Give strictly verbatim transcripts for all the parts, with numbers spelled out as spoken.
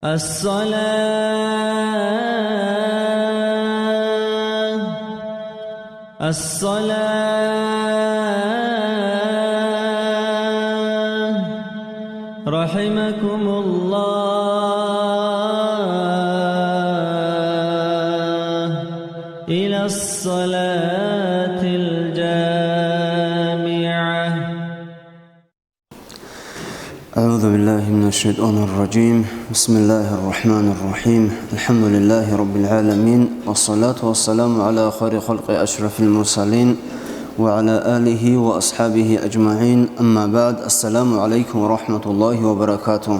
الصلاة، الصلاة، رحمكم الله، إلى الصلاة الجامعة. أعوذ بالله من الشيطان الرجيم. بسم الله الرحمن الرحيم. الحمد لله رب العالمين، والصلاة والسلام على خير خلق أشرف المرسلين، وعلى آله وأصحابه أجمعين. أما بعد. السلام عليكم ورحمة الله وبركاته.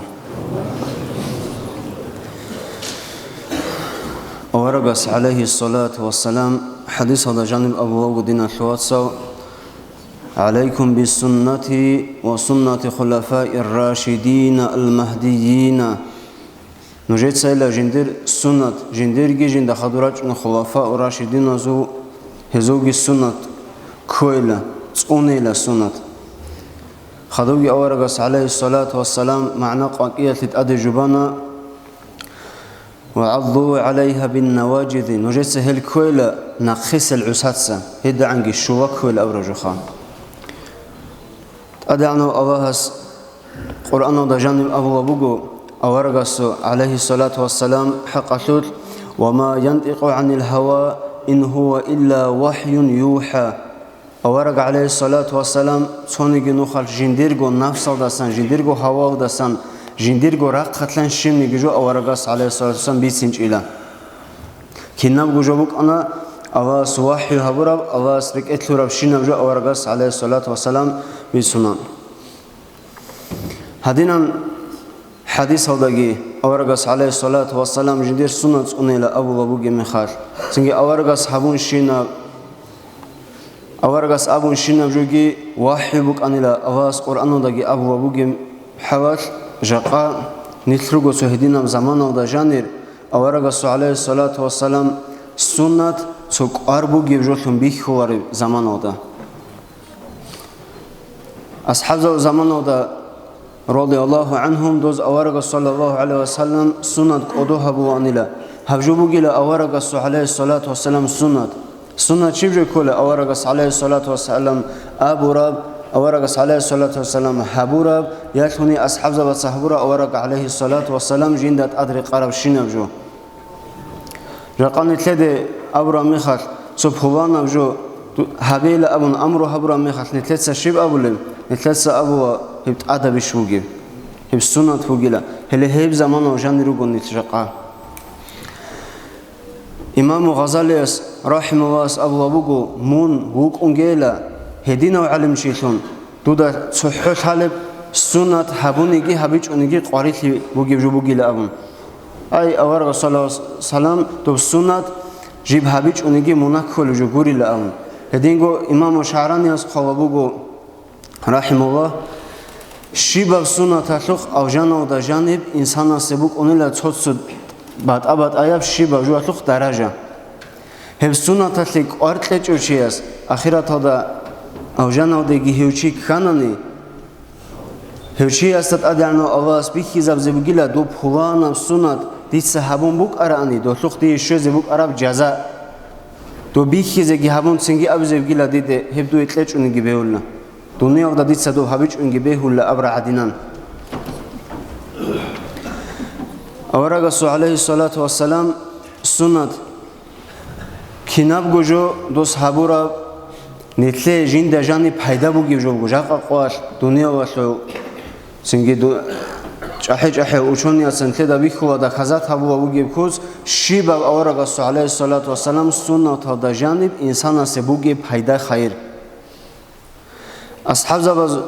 Аварагас, гӀалайгьиссалату вассалам, хӀадисалда жаниб абулеб буго, диналъул вацал: «عليكم بسنتي وسنة الخلفاء الراشدين المهديين». Нужецайила жиндир суннат, жиндирги жинда хадур рачӀунел хулафау рашидиназул, гьезулги суннат ккойила, цӀунейила суннат. Хадубги аварагас, гӀалайгьиссалату вассалам, магӀна къвакӀиялъе тӀаде жубана: «وعضوا عليها بالنواجذ», нужеца гьел ккойила нахъисел гӀусаца, гьедигӀанги щула ккойила абураб жоха. ТӀадегӀанав Аллагьас Къуръаналда жаниб абулеб буго, аварагасул, гӀалайгьиссалату вассалам, хӀакъалъулъ: «وما ينطق عن الهوى إن هو إلا وحي يوحى». Авараг, гӀалайгьиссалату вассалам, цониги нухалъ жиндирго нафсалдасан, жиндирго гьаваялдасан, жиндирго рахъалъан щибниги жо аварагас, гӀалайгьиссалату вассалам, бицинчӀила. Кинабго жо букӀана Аллагьас вахӀю гьабураб, Аллагьас рекӀелъ гьурабщинаб жо аварагас, гӀалайгьиссалату вассалам, бицуна. Гьадинан хӀадисалдаги аварагас, гӀалайгьиссалату вассалам, жиндир суннат цӀунейила абулеб бугеб мехалъ, цинги аварагас гьабунщинаб, аварагас абунщинаб жоги вахӀю букӀанила, Аллагьас Къуръаналдаги абулеб бугеб хӀалалъ, жакъа нилъ руго цо гьединаб заманалда жанир, аварагасул, гӀалайгьиссалату вассалам, суннат цо кӀвар бугеб жолъун бихьулареб заманалда. АсхӀабзаб заманалда, радияллагьу гӀангьум, доз аварагас, саллаллагьу гӀалайгьи вассалам, суннат кӀодо гьабулаанила. Гьаб жо бугила аварагасул, гӀалайгьиссалату вассалам, суннат. Суннат щиб жо ккола? Аварагас, гӀалайгьиссалату вассалам, абураб, аварагас, гӀалайгьиссалату вассалам, гьабураб, ялъуни асхӀабзабаца гьабураб, авараг, гӀалайгьиссалату вассалам, жинда тӀад рекъарабщинаб жо. Жакъа нилъеде абураб мехалъ, цо пуланаб жо ду-, гьабейила абун амру гьабураб мехалъ, нилъеца щиб абулеб? Нилъеца абула, гьеб тӀадабищ бугеб, гьеб суннат бугила. Гьеле гьеб заманал жанир руго нилъ жакъа. Имаму Гъазалияс, рахӀимагьуллагьас, абулеб буго: «Мун вукӀунгейила гьединав гӀалимчилъун, дуда цохӀо лъалеб, суннат гьабуниги гьабичӀониги къварилъи бугеб жо бугила», – абун. Ай, аварагас, саллаллагьу гӀалайгьи вассалам, доб суннат жиб гьабичӀониги мунагь кколеб жо гурила абун. Гьединго имаму ШагӀранияс хъвалеб буго, рахӀимагьуллагь: «Щибаб суннаталъухъ авжаналда жаниб инсанасе букӀунила цо-цо батӀа-батӀаяб щибаб жоялъухъ даража. Гьеб суннаталъе кӀвар кьечӀев чияс ахираталда авжаналдеги гьев чи кканани, гьев чиясда ТӀадегӀанав Аллагьас бихьизабизе бугила: доб пуланаб суннат дица гьабун букӀараани, долъухъ дие щвезе букӀараб жаза. Доб бихьизеги гьабун, цинги абизе бугила дида, гьеб дуе кьечӀониги бегьула. Дуниялда дица доб гьабичӀунги бегьула абураб гӀадинан». Аварагасул, гӀалайгьиссалату вассалам, суннат кинабго жо дос гьабураб, нилъее жинда жаниб пайда бугеб жо буго, жакъа къоялъ, дуниялалъул, цинги ду-, чӀахӀи-чӀахӀиял учёнияца нилъеда бихьула, доказать гьабула бугеб куц, щибаб аварагасул, гӀалайгьиссалату вассалам, суннаталда жаниб инсанасе бугеб пайда-хайир. АсхӀабзабаз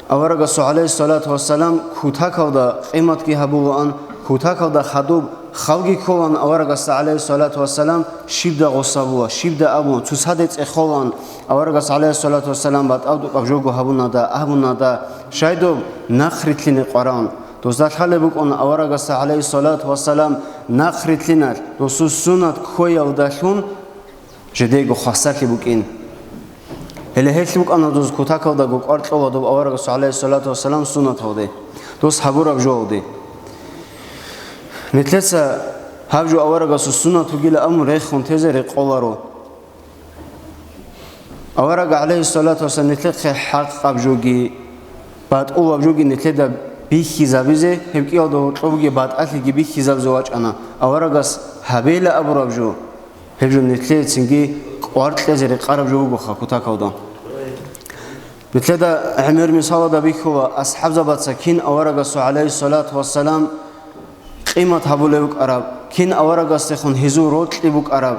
аварагасул, гӀалайгьиссалату вассалам, кутакалда къиматги гьабулаан, кутакалда хадуб халги кколаан аварагасда, гӀалайгьиссалату вассалам, щибда гъосабула, щибда абун, цоцаде цӀехолаан аварагас, гӀалайгьиссалату вассалам, батӀа-батӀа жого гьабунада, абунада, щайдуб нахърилълъине къвараан. Дозда лъалеб букӀун аварагасда, гӀалайгьиссалату вассалам, нахърилълъиналъ, досул суннат ккоялдалъун жидейго хвасарлъи букӀин. Гьеле гьелъ букӀана доз кутакалдаго кӀвар кьола доб аварагасул, гӀалайгьиссалату вассалам, суннаталде, дос гьабураб жоялде. Нилъеца гьаб жо аварагасул суннат бугила абун рехун тезе рекъоларо. Авараг, гӀалайгьиссалату вассалам, нилъехъе хӀакъаб жоги, батӀулаб жоги нилъеда бихьизабизе, гьеб кӀиялда гьоркьобги батӀалъиги бихьизабизе вачӀана. Аварагас гьабейила абураб жо, гьеб жо нилъее цинги кӀвар кьезе рекъараб жо бугоха кутакалда. Нилъеда гӀемер мисалалда бихьула, асхӀабзабаца кин аварагасул, гӀалайгьиссалату вассалам, къимат гьабулеб букӀараб, кин аварагасдехун гьезул рокьи букӀараб.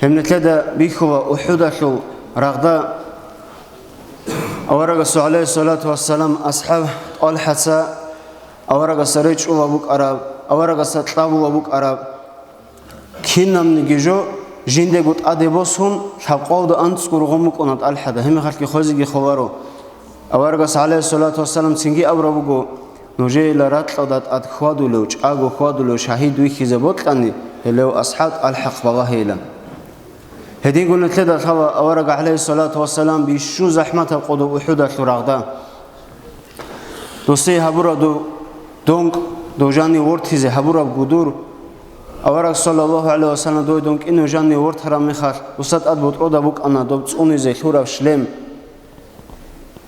Гьеб нилъеда бихьула УхӀудалъул рагъда аварагасул, гӀалайгьиссалату вассалам, асхӀаб ТӀалхӀаца аварагасда речӀчӀулеб букӀараб, аварагасда кьабулеб букӀараб. Кинабниги жо жиндего тӀаде босун, лъабкъоялда анцӀго ругъун букӀуна ТӀалхӀада, гьеб мехалъги хвезеги холаро. Аварагас, гӀалайгьиссалату вассалам, цинги абураб буго: «Нужеила ракьалда тӀад хьвадулев, чӀаго хьвадулев шагьид вихьизе бокьани, гьелев асхӀаб ТӀалхӀахъ балагьейилан». Гьединго нилъеда лъала авараг, гӀалайгьиссалату вассалам, бищун захӀматаб къо доб УхӀудалъул рагъда. Досие гьабураб дов донкӀ, дов жанив вортизе гьабураб гудур. Авараг, саллаллагьу гӀалайгьи вассалам, дой донкӀинав жанив вортараб мехалъ, досда тӀад ботӀрода букӀана доб цӀунизе лъураб шлем.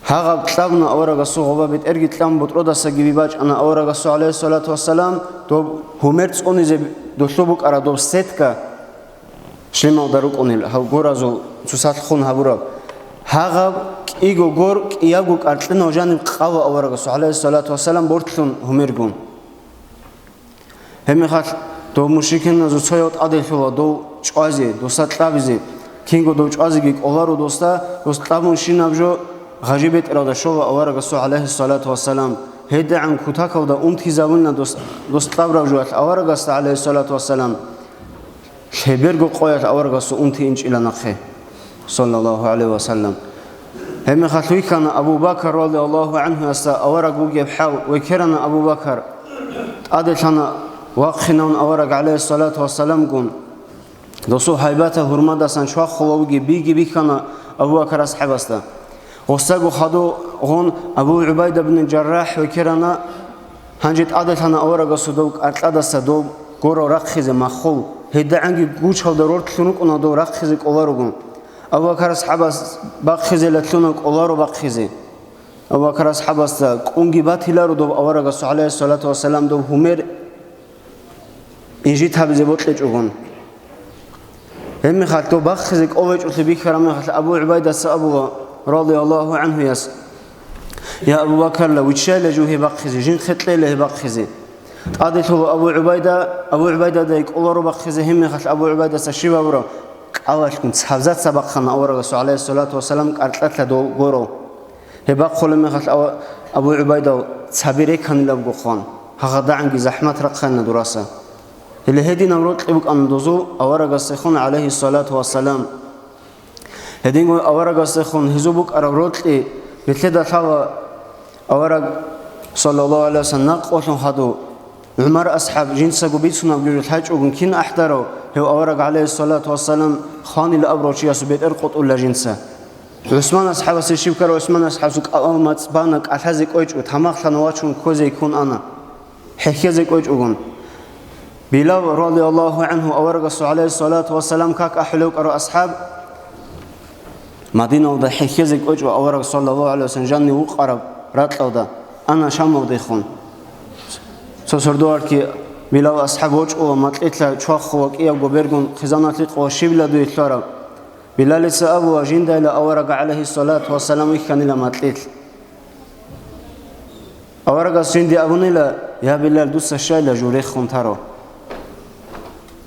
Гьагъаб кьабуна аварагасул гъоба, бетӀерги кьабун ботӀродасаги бибачӀана аварагасул, гӀалайгьиссалату вассалам, доб гьумер цӀунизе долъул букӀараб доб сетка. Шлемалда рукӀунел гьав горазул цоцалъ хун гьабураб. Гьагъаб кӀиго гор кӀиябго кӀаркьинал жаниб къава аварагасул, гӀалайгьиссалату вассалам, бортлъун гьумергун. Гьебмехалъ дов мушрикиназул цояв тӀаделъула дов чӀвазе, досда кьабизе. Кинго дов чӀвазеги кӀоларо досда, дос кьабун щинаб жо гъажи бетӀералда щола аварагасул, гӀалайгьиссалату вассалам. ГьедигӀан кутакалда унтизабуна дос, дос кьабураб жоялъ аварагасда, гӀалайгьиссалату вассалам. Лъеберго къоялъ аварагасул унти инчӀила нахъе, саллаллагьу гӀалайгьи вассалам. Гьебмехалъ вихьана Абу Бакар, радияллагьу гӀангьуясда, авараг вугеб хӀал, векерана Абу Бакар. ТӀаделъана вахъинавун авараг, гӀалайгьиссалату вассаламгун. Досул гьайбатал гьурмадасан чвахула вугеб биги бихьана Абу Бакар асхӀабасда. Гъосдаго хадув гъун Абу ГӀубайда бин Жаррахь векерана. Гьанже тӀаделъана аварагасул дов кӀаркьадаса дов горал рахъизе маххул, гьедигӀанги гучалда рортлъун рукӀуна дов рахъизе кӀоларого. Абу Бакар асхӀабас бахъизела лъуна кӀоларо бахъизе. Абу Бакар асхӀабасда кӀунги батиларо дов аварагасул, гӀалайгьиссалату вассалам, дов гьумер инжит гьабизе бокьичӀогун. Гьебмехалъ дов бахъизе кӀолечӀолъи бихьараб мехалъ Абу ГӀубайдаса абула, радияллагьу гӀангьуяс: «Я Абу Бакарла, виччайла жо гьеб бахъизе, жинхъе кьейла гьеб бахъизе». ТӀаделъула Абу ГӀубайда, Абу ГӀубайдадай кӀоларо бахъизе, гьебмехалъ Абу ГӀубайдаса щиб абураб? КӀалалъгун цабзаца бахъана аварагасул, гӀалайгьиссалату вассалам, кӀаркьалъа дов горав. Гьеб бахъулеб мехалъ ава-, Абу ГӀубайдал цаби реканилабго хъван, гьагъадагӀанги захӀмат рахъана дураса. Гьеле гьединаб рокьи букӀана дозул аварагасдехун, гӀалайгьиссалату вассалам. Гьединго аварагасдехун гьезул букӀараб рокьи нилъеда лъала. Авараг, саллаллагьу гӀалайгьи вассалам, накъ къолъун хадув ГӀумар асхӀаб жинцаго бицунаб гьечӀогун кин ахӀдарав, гьев авараг, гӀалайгьиссалату вассалам, хванила абурав чиясул бетӀер къотӀула жинца. ГӀусман асхӀабасе щиб ккарав, ГӀусман асхӀабасул кӀалал мацӀ бана кӀалъазе кӀвечӀо, тамахлъана вачун ккозе ккун ана, хӀехьезе кӀвечӀогун. Билал, радияллагьу гӀангьу, аварагасул, гӀалайгьиссалату вассалам, как ахӀулев ккарав асхӀаб, Мадиналда хӀехьезе кӀвечӀо авараг, саллаллагьу гӀалайгьи вассалам, жанив вукъараб ракьалда, ана Шамалдехун. Цо сордоялъги Билал асхӀаб вочӀула макьилъа чвахула кӀиябго бергун хъизаналъе къо щибила дуе лъараб. Билалица абула жиндайила авараг, гӀалайгьиссалату вассалам, вихьанила макьилъ. Аварагас жинде абунила: «Я Билал, дуца щайила жо рехун таро?»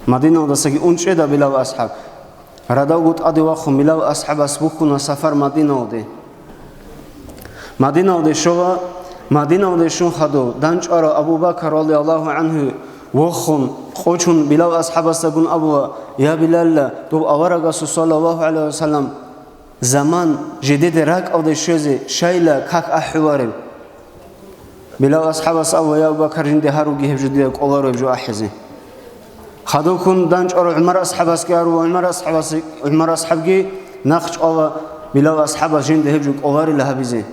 Мадиналдасаги ун чӀеда Билал асхӀаб. Радавго тӀаде вахун, Билал асхӀабас бухьуна сапар Мадиналде. Мадиналде щола, Мадиналде щун хадув, дандчӀварав Абу Бакар, радияллагьу гӀангьу, вохун, къочун, Билал асхӀабасдагун абула: «Я Билалла, доб аварагасул, саллаллагьу гӀалайгьи вассалам, заман жидеде ракӀалде щвезе щайила как ахӀулареб?» Билал асхӀабас абула: «Я Абу Бакар, жинде гьаруги гьеб жо дида кӀоларо гьеб жо ахӀизе». Хадубккун дандчӀварав ГӀумар асхӀабасги гьарула, ГӀумар асхӀабас-, ГӀумар асхӀабги нахъ чӀвала Билал асхӀабас жинда гьеб жо кӀоларила гьабизе.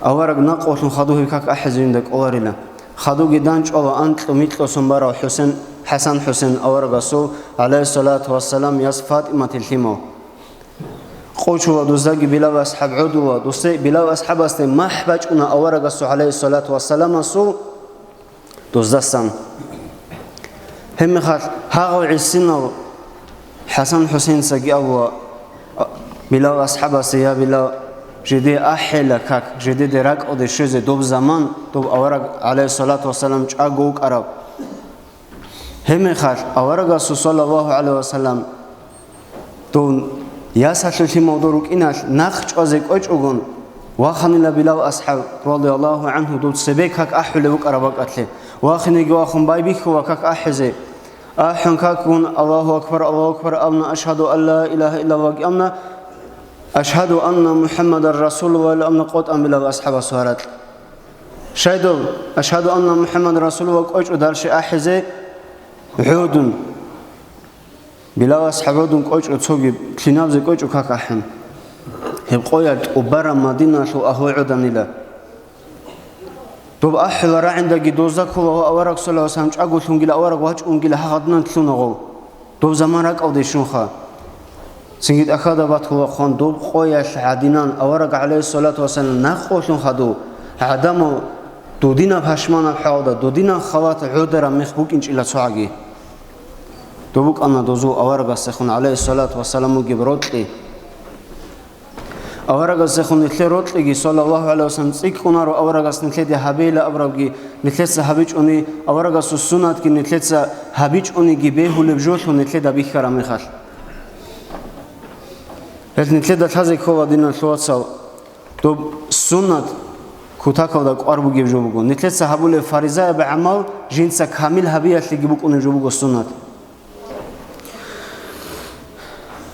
Авараг накъулъун хадуб гьеб как ахӀизе жинда кӀоларила. Хадуги данчӀвала анкьго-микьго сон барав ХӀусен, ХӀасан-ХӀусен аварагасул, гӀалайгьиссалату вассалам, яс ФатӀиматил лъимал. Къочула дуздаги Билал асхӀаб гӀодула, дусде Билал асхӀабасде махӀ бачӀуна аварагасул, гӀалайгьиссалату вассаламасул, дуздасан. Гьебмехалъ гьагъав гӀисинав ХӀасан-ХӀусейнцаги абула, а, Билал асхӀабасе: «Я Билал, жеде ахӀела как, жедеде ракӀалде щвезе доб заман, доб авараг, гӀалайгьиссалату вассалам, чӀаго вукӀараб». Гьебмехалъ аварагасул, саллаллагьу гӀалайгьи вассалам, дун ясалъул лъималда рукӀиналъ нахъ чӀвазе кӀвечӀогун, ваханила Билал асхӀаб, радияллагьу гӀангьу, дов цебе как ахӀулев вукӀараб бакӀалъе. Вахинеги вахун байбихьула как ахӀизе. АхӀун какгун: «Аллагьу акбар, Аллагьу акбар», амма «Ашгьаду ан ла илагьа иллаллагь» амма «Ашгьаду анна МухӀаммадан расулуллагь» амма къотӀан Билал асхӀабасул гьаракь. Щайдул «Ашгьаду анна МухӀаммадан расулуллагь» кӀвечӀо далше ахӀизе гӀодун. Билал асхӀаб гӀодун кӀвечӀо цоги, лъинабзе кӀвечӀо как ахӀун. Гьеб къоялъ тӀубараб Мадиналъул агьлу гӀоданила. Доб ахӀула рагӀиндаги дозда ккола гьав авараг, саллаллагьу гӀалайгьи вассалам, чӀаголъунгила авараг вачӀунгила гьагъадинан лъуна гъов. Доб заман ракӀалде щунха. Цинги тӀахьада батула хъван доб къоялъ гӀадинан авараг, гӀалайгьиссалату вассалам, нахъ къолъун хадув, гӀадамал дудинаб пашманаб хӀалда, дудинаб халат гӀодараб мех букӀинчӀила цогӀаги. Доб букӀана дозул аварагасехун, гӀалайгьиссалату вассалам, бугеб рокьи. Аварагасехун нилъер рокьиги, саллаллагьу гӀалайгьи вассалам, цӀикӀкӀунаро аварагас нилъеде гьабейила абурабги нилъеца гьабичӀони, аварагасул суннатги нилъеца гьабичӀониги бегьулеб жолъун нилъеда бихьараб мехалъ. Гьелъ нилъеда лъазе ккола, диналъул вацал, доб суннат кутакалда кӀвар бугеб жо буго. Нилъеца гьабулеб фаризаяб гӀамал жинца камил гьабиялъеги букӀунеб жо буго суннат.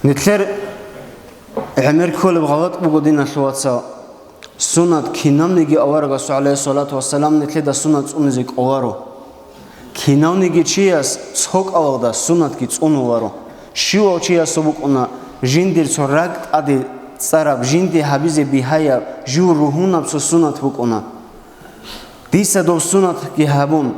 Нилъер гӀемер кколеб гъалатӀ буго, диналъул вацал, суннат кинавниги аварагасул, гӀалайгьиссалату вассалам, нилъеда суннат цӀунизе кӀоларо. Кинавниги чияс цо кӀалалда суннатги цӀунуларо. Щивав чиясул букӀуна жиндир цо ракӀ тӀаде цӀараб, жинде гьабизе бигьаяб, жив ругьунаб цо суннат букӀуна. Дица доб суннатги гьабун,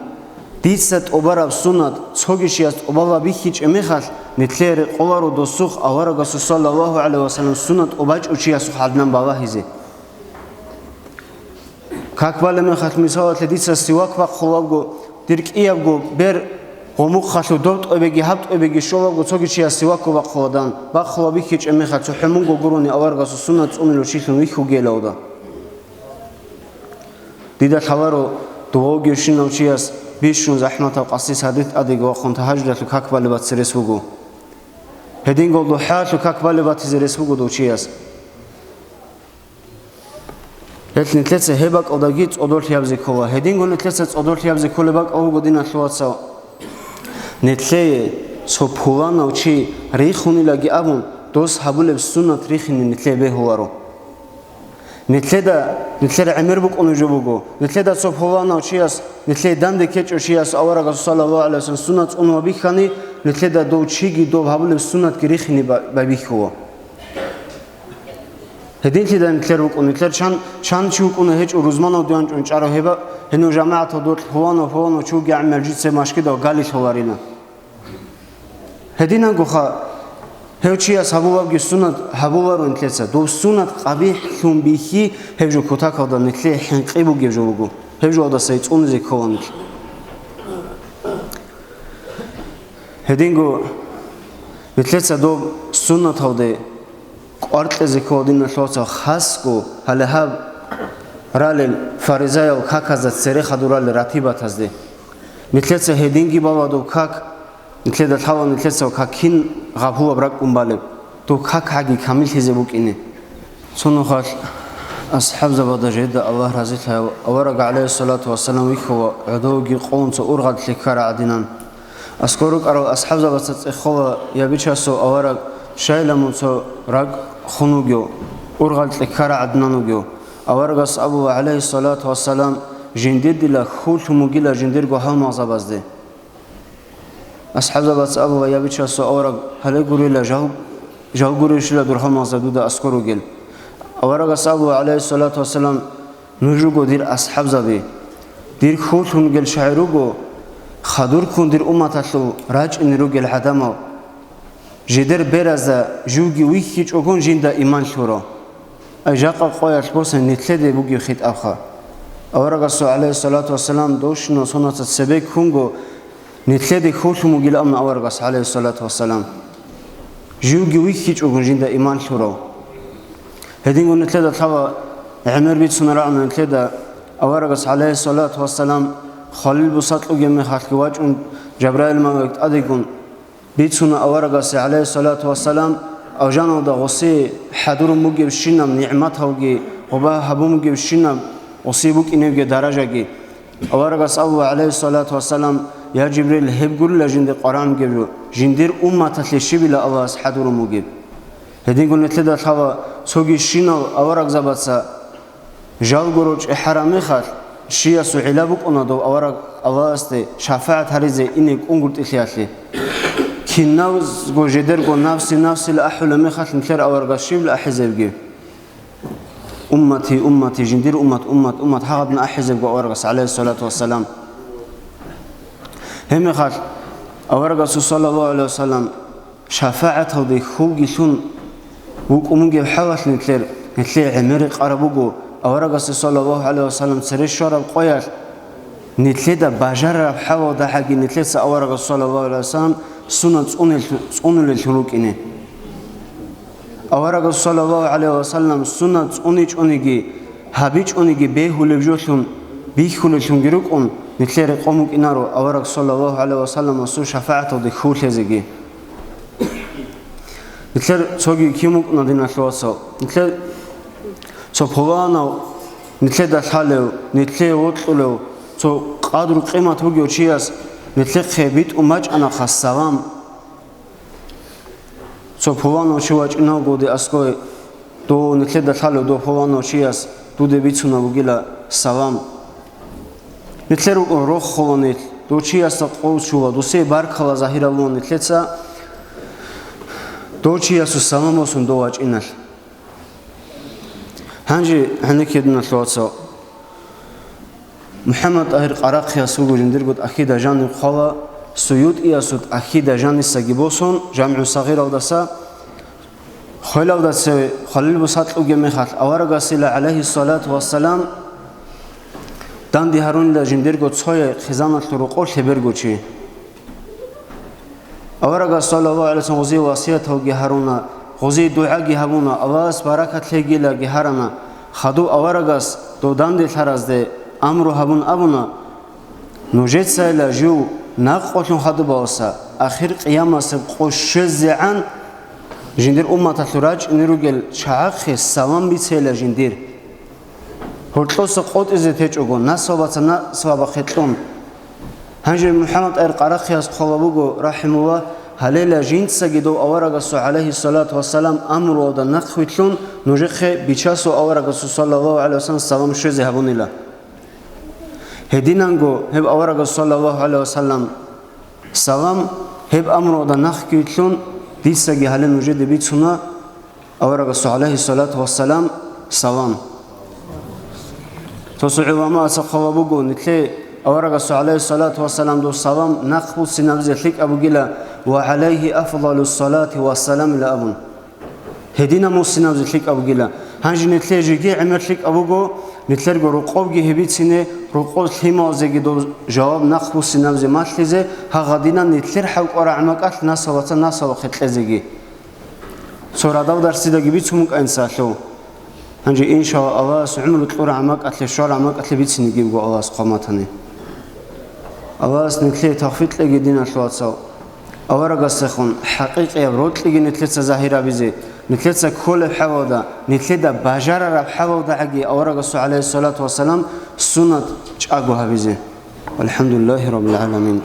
дица тӀубараб суннат цоги чияс тӀубала бихьичӀеб мехалъ, нилъее рекъоларо досухъ аварагасул, саллаллагьу гӀалайгьи вассалам, суннат тӀубачӀев чиясухъ гӀадинан балагьизе. Как балеб мехалъ, мисалалъе, дица сивак бахъулебго, дир кӀиябго бер гъомухъалъув доб тӀобеги гьаб тӀобеги щолебго, цоги чияс сивакго бахъуладан, бахъула бихьичӀеб мехалъ, цохӀо мунго гурони аварагасул суннат цӀунилев чилъун вихьугейилавда. Дида лъаларо, дугьавгивщинав чияс бищун захӀматаб къаси сардилъ тӀадеги вахъун тагьажудалъул как балеб батизе рес буго. Гьединго духӀалъул как балеб батизе рес буго дов чияс. Гьелъ нилъеца гьеб бакӀалдаги цӀодорлъи гьабизе ккола. Гьединго нилъеца цӀодорлъи гьабизе кколеб бакӀал буго, диналъул вацал. Нилъее цо пуланав чи рихунилаги абун, дос гьабулеб суннат рихине нилъее бегьуларо. Нилъеда, нилъер гӀемер букӀунеб жо буго. Нилъеда цо пуланав чияс, нилъее данде ккечӀев чияс аварагасул, саллаллагьу гӀалайгьи вассалам, суннат цӀунун вабихьани, нилъеда дов чиги доб гьабулеб суннатги рихине ба-, байбихьула. Гьединлъидал нилъер вукӀун, нилъер чан, чан чи вукӀуна гьечӀо рузманав дуянчӀун чӀарав гьеба, гьенив жамагӀатал докь пуланав, пуланав чи вугев гӀемер жица машгидал галилъуларила. Гьединагоха, гьев чияс гьабулабги суннат гьабуларо нилъеца. Доб суннат къабихӀлъун бихьи, гьеб жо кутакалда нилъее хӀинкъи бугеб жо буго. Гьеб жоялдаса цӀунизе ккола нилъ. Гьединго нилъеца доб суннаталде кӀвар кьезе ккола, диналъул вацал, хасго гьале гьаб ралел фаризаял каказда цере хадур ралел ратибатазде. Нилъеца гьединги бала доб как, нилъеда лъала нилъеца как кин гъабулаб ракӀкӀун балеб, доб как гьаги камиллъизе букӀине. Цо нухалъ асхӀабзабада жеда, Аллагь разилъаяв, авараг, гӀалайгьиссалату вассалам, вихьула гӀодовги къолун цо ургъаллъи ккара гӀадинан. Аскор рукӀарал асхӀабзабаца цӀехола, я Бичасул авараг, щайила мун цо ракӀ хун вугев, ургъаллъи ккара гӀадинан вугев. Аварагас абула, гӀалайгьиссалату вассалам, жиндир дила хьул лъун бугила жиндирго гьалмагъзабазде. АсхӀабзабаца абула, я Бичасул авараг, гьале гурила, жал, жал гурищила дур гьалмагъзаб дуда аскор ругел. Аварагас абула, гӀалайгьиссалату вассалам, нуж руго дир асхӀабзаби. Дир хьуллъун ругел шагӀи руго, хадурккун дир умматалъул рачӀине ругел гӀадамал. Жидер беразда живги вихьичӀогун жинда иман лъуро. Ай жакъа къоялъ босани нилъеде бугеб хитӀабха. Аварагасул, гӀалайгьиссалату вассалам, довшинал сонаца цебе ккунго нилъеде хьуллъун бугилан абуна аварагас, гӀалайгьиссалату вассалам. Живги вихьичӀогун жинда иман лъуро. Гьединго нилъеда лъала, гӀемер бицунарагӀана нилъеда аварагас, гӀалайгьиссалату вассалам, хвалил бусакь бугеб мехалъги вачӀун, Жабраил малаик тӀадегун бицуна аварагасе, гӀалайгьиссалату вассалам, авжаналда гъосие хӀадурун бугебщинаб нигӀматалги, гъоба гьабун бугебщинаб гъосие букӀинебги даражаги. Аварагас абула, гӀалайгьиссалату вассалам: «Я Жибрил, гьеб гурила жинда къваригӀун бугеб жо, жиндир умматалъе щибила Аллагьас хӀадурун бугеб». Гьединго нилъеда лъала, цоги щинал аварагзабаца жал гуро чӀехӀараб мехалъ, щиясул гӀилла букӀуна дов авараг Аллагьасде шафагӀат гьаризе ине кӀунгутӀилъиялъе. Киназго жидерго нафси-нафсила ахӀулеб мехалъ нилъер аварагас щибила ахӀизебги? «Уммати, уммати, жиндир уммат, уммат, уммат», гьагъадна ахӀизебго аварагас, гӀалайгьиссалату вассалам. Гьебмехалъ аварагасул, саллаллагьу гӀалайгьи вассалам, шафагӀаталде хьулги лъун вукӀун бугеб хӀалалъ нилъер, нилъее гӀемер рекъараб буго аварагасул, саллаллагьу гӀалайгьи вассалам, цере щвараб къоялъ нилъеда бажарараб хӀалалдагӀаги нилъеца аварагасул, саллаллагьу гӀалайгьи вассалам, сунат цӀунел-, цӀунулеллъун рукӀине. Аварагас, саллаллагьу гӀалайгьи вассалам, сунат цӀуничӀониги, гьабичӀониги бегьулеб жолъун бихьулеллъунги рукӀун, нилъер рекъон букӀинаро авараг, саллаллагьу гӀалайгьи вассаламасул шафагӀаталде хьуллъизеги. Нилъер цоги кин букӀуна, диналъул вацал? Нилъер цо пуланав, нилъеда лъалев, нилъее вокьулев, цо къадру-къимат бугев чияс нилъехъе битӀун бачӀана хас салам. Цо пуланав чи вачӀиналгоги аскӀове, дов нилъеда лъалев дов пуланав чияс дуде бицунеб бугила салам. Нилъер рухъ холанилъ, дов чиясда къов чула, досие баркала загьирабулан нилъеца дов чиясул салам босун дов вачӀиналъ. Гьанже гьанекке, диналъул вацал, МухӀаммад ТӀагьир Къарахъияс вуго жиндирго тӀахьида жаниб хъвала, СуютӀиясул тӀахьида жанисаги босун, ЖамгӀу Сагъиралдаса, хвелалда цеве хвалил бусакь бугеб мехалъ, аварагасила, гӀалайгьиссалату вассалам, данде гьарунила жиндирго цояй хъизаналъул рокъов лъеберго чи. Аварагас, саллаллагьу гӀалайгьи вассалам, гъозие васияталги гьаруна, гъозие дугӀаги гьабуна, Аллагьас баракат лъейгилаги гьарана. Хадуб аварагас дов данделъаразде амру гьабун абуна: «Нужецайила жив накъулъун хадубаласа, ахир къиямасеб къо щвезегӀан жиндир умматалъул рачӀине ругел чагӀахъе салам бицейила жиндир». Гьоркьоса къотӀизе течӀого, наслабаца наслабахъе кьун. Гьанже МухӀаммад ТӀагьир Къарахъияс хъвала буго, рахӀимуллагь, гьалейла жинцаги дов аварагасул, гӀалайгьиссалату вассалам, амруялда нахъвилълъун нужехъе Бичасул аварагасул, саллаллагьу гӀалайгьи вассалам, салам щвезе гьабунила. Гьединанго гьеб аварагасул, саллаллагьу гӀалайгьи вассалам, салам, гьеб амруялда нахъги вилълъун, дицаги гьале нужеде бицуна, аварагасул, гӀалайгьиссалату вассалам, салам. Цо-цо гӀуламаца хъвала буго, нилъее аварагасул, гӀалайгьиссалату вассалам, дов салам нахъбуссинабизе лъикӀаб бугила: «Ва гӀалайгьи афдалуссалати вассалам», – ила абун. Гьединаб буссинабизе лъикӀаб бугила. Гьанже нилъее жеги гӀемер лъикӀаб буго, нилъерго рокъобги гьеб бицине, рокъоб лъималазеги дов жаваб нахъбуссинабизе малъизе, гьагъадинан нилъер хӀалкӀвараб гӀамакӀалъ наслабаца наслабахъе кьезеги. Цо радал дарсидаги бицун букӀа инсалъув. Гьанже, иншалла, Аллагьас гӀумру кьураб гӀамакӀалъе, щвараб гӀамакӀалъе бицине буго Аллагьас хъван батани. Аллагьас нилъее тавфикъ кьеги, диналъул вацал. Аварагасдехун хӀакъикъияб рокьиги нилъеца загьир гьабизе, нилъеца кколеб хӀалалда, нилъеда бажарараб хӀалалдагӀаги аварагасул, гӀалайгьиссалату вассалам, суннат чӀаго гьабизе. ВалхӀамдулиллагьи раббил гӀаламин.